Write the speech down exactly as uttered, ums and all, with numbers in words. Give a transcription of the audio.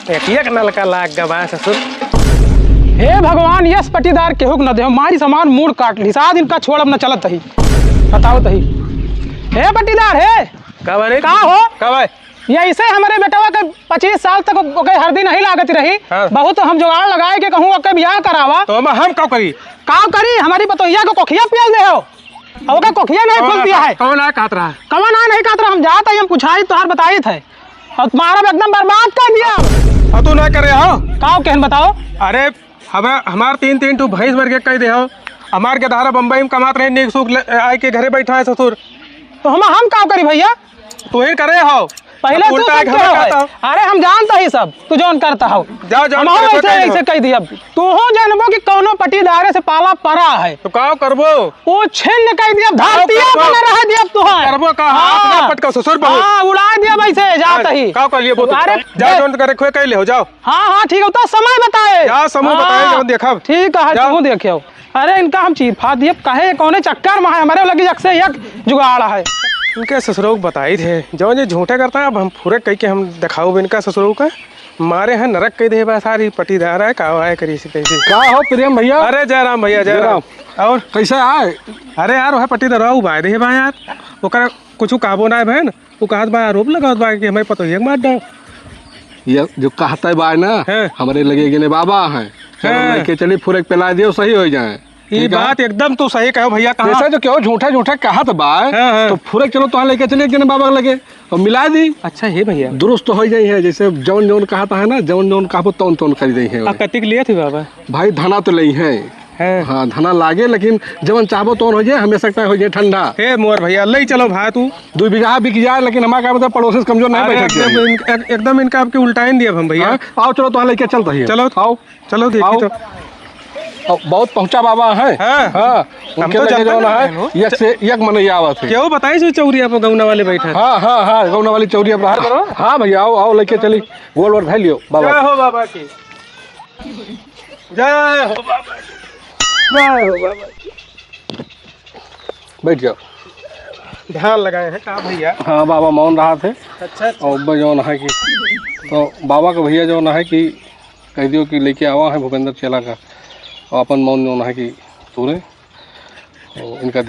एक, एक नलका लाग गवा ससुर। हे भगवान, यस पट्टीदार केहू के न देहो, मारी सामान मूड़ काट ली, साथ इनका छोड़ अब न चलत ही। बताओ तही। हे पट्टीदार, हे। का बा रे? का हो? का बा? ये ऐसे हमरे बेटवा के पच्चीस साल तक ओके हरदी नहीं लागत रही। हाँ। बहुत हम जुगाड़ लगाए के कहूँ ओके बियाह करावा। तो हम, हम का करी? का करी? हमारी पतोहिया को कोखिया पियल देहो। अब ओके कोखिया नहीं कौन खुल दिया आया? है। कौन आया कहत रहा? कौन आया नहीं कहत रहा? हम जात है, हम पुछाई तोहार बताई थे। और तुम्हारा एकदम बर्बाद कर दिया। और तू ना करे हो? का केहन बताओ? अरे, हमें, हमार तीन, तीन ठो भैंस मर के कह दे हो। हमार के धारा बम्बई में कमात रहे, नीक सूख ले, आए के घरे बैठा है ससुर। तो हम, हम का करी भैया? तू ही करे हो। पहले अब तू उल्टा सब एक हमें कहो है। कहता हो। अरे हम जानता ही सब, तू जौन करता हो। जाओ, जाओ, हम हो देखो ऐसे, कह दो। ऐसे कह दिया। तू हो जानबो कि कौनो पट्टीदारे से पाला परा है। तो का करबो? वो छिन्न कह दिया, का धरतिया करबो? बना रह दिया तू है। करबो का? हाँ। अपना पटका ससुर बहुत। हाँ, उड़ा दिया वैसे जात ही। का कर लिए बहुत? अरे जाओ, जौन करे खोए कह ले हो, जाओ। हाँ, हाँ, ठीक है, तो समय बताए। जा, समय हाँ, बताए, जौन देखब। ठीक है, जा। तुम देखियो। अरे, इनका हम चीफा दिए, काहे, कौने चक्कर में है? हमारे लगी एक से एक जुगाड़ है। इनके ससुरों को बताई थे, जौन ये झूठे करता है, अब हम पूरे कह के हम दिखाओ इनका ससुरों का। मारे हैं नरक कह दे बा, सारी पट्टीदार है, का आए करी से कह दे। का हो प्रेम भैया? अरे, जय राम भैया, जय जय राम। राम। और? कैसे आए? अरे यार, वह पट्टीदार उबाय दे बा यार, ओकर कुछ कहबो ना है बहन। उ कहत बा, आरोप लगावत बा कि हमारी पतोहिया के मार डाल। ये जो कहते बा ना, हाँ। हमरे लगे गिने बाबा हैं, चलो हाँ। लेके चली, फुरक पिला दियो, सही हो जाए। ये ठीक है? बात एकदम तू सही कहो भैया, कहाँ? जैसे जो केहू झूठा झूठा कहत बा, हाँ, हाँ। तो फुरक चलो, तो लेके चलिए गिने बाबा के लगे और मिला दी। अच्छा हे भैया। दुरुस्त हो जाई है, जैसे जौन जौन कहत है ना, जौन जौन कहबो तौन तौन कर दी है। आ, कतिक लिए थे बाबा? भाई धना तो लई है, हैं। हाँ, धना लागे, लेकिन जवन चाहबो तवन हो जाए, हमेशा का हो जाए ठंडा। हे मोर भैया, ले चलो भाई तू। दो बीघा बिक जाए, लेकिन हमारे का मतलब पड़ोसी से कमजोर नहीं अरे, बैठक एकदम चाहिए। इन-, एक-, एकदम इनका आपके उल्टाइन दिया हम भैया। हाँ, आओ चलो, तो लेके चलते हैं। चलो। आओ। चलो, देखी आओ। तो। आओ, बहुत पहुँचा बाबा है। हाँ। हाँ, हम उनके तो लगे जानते जो ना नहीं है, हैं, एक से एक मनई आवत है। केहू बताई से चौरिया पर गौना वाले बैठा है। हाँ, हाँ, हाँ, गौना वाली चौरिया पर। हाँ भैया, आओ, आओ, लेके चली। गोल वोल धै लियो बाबा। जय हो बाबा की। जय हो बाबा की। जय हो बाबा की। बैठ जाओ। ध्यान लगाए हैं का भैया? हाँ बाबा, मौन रहा थे। अच्छा, अच्छा। और अब जौन है कि, तो बाबा का भैया जौन है कि कह दियो कि लेके आवा है भूपेंद्र चेला का, और अपन मौन जौन है कि तूरे, और इनका